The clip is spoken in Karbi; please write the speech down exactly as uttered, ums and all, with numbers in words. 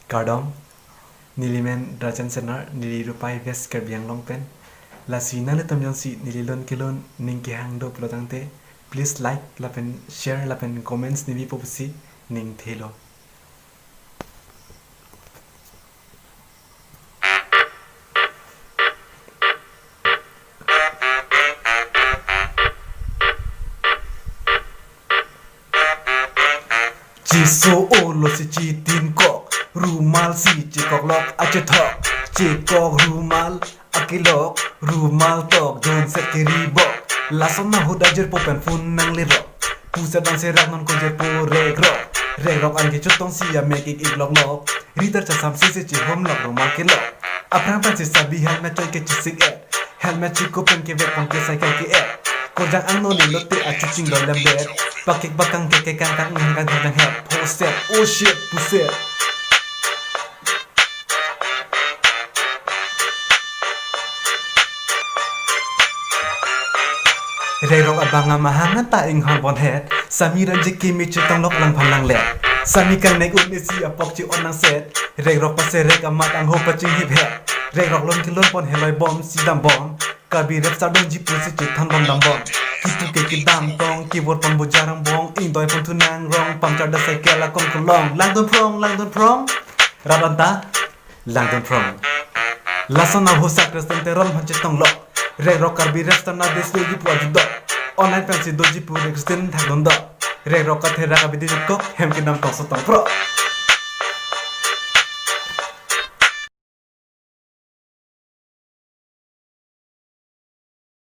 Kardom, nelimen Rajan Senar, neli Rupai West Karbi Anglong pen. Lasi nanglitum jongsi neli lun kelun ning kehang do pulo tangte, please like lapen share lapen comments nebipo pusi ning thelo. Chiso olo si chitinkok, rumal si chikoklok achethok, chikok rumal akilok, rumal tok dunset keribok. Lason ahut ajirpo pen phone nanglerok, pusi abang serak non ko jirpo Rekrok. Rekrok an kechotong si amek ik ik loklok, ritar chasam si si chihomlok rumal kelok. Aphrang pensi sabi helmet choi kechesik et, helmet chiko pen kevek pon ke cycle ke-et. Korjang angno ni lote achuching doi lembet, pakik bakang ke kekang kang hang kang hang hep, phoset, oh shit, puset. Rekrok abang amahang anta inghon ponhet, Sami ranji kimi chetonglok langphan langlet. Sami kangnek un isi apok chi-on nangset, Rekrok paserek amat angho pachinghip het. Rekrok lun kelun pon heloi bom si dambom, Karbi Rapstar dongji pusi chethan bom dambom. Kipu ke kedam tong, kibor pon bujar angbong, ingdoi pon thunang rong, pamchar da cycle akong kelong. Langdun phrong, langdun phrong, rap anta langdun phrong. Lason ahut sa Christian Teron aphan chetonglok, Rekrok Karbi Rapstar na deslo ji pu ajudok. Online pensi doji pu Christian thakdondok. Rekrok katherak abidi jutkok, hem kedam tong sotong pro.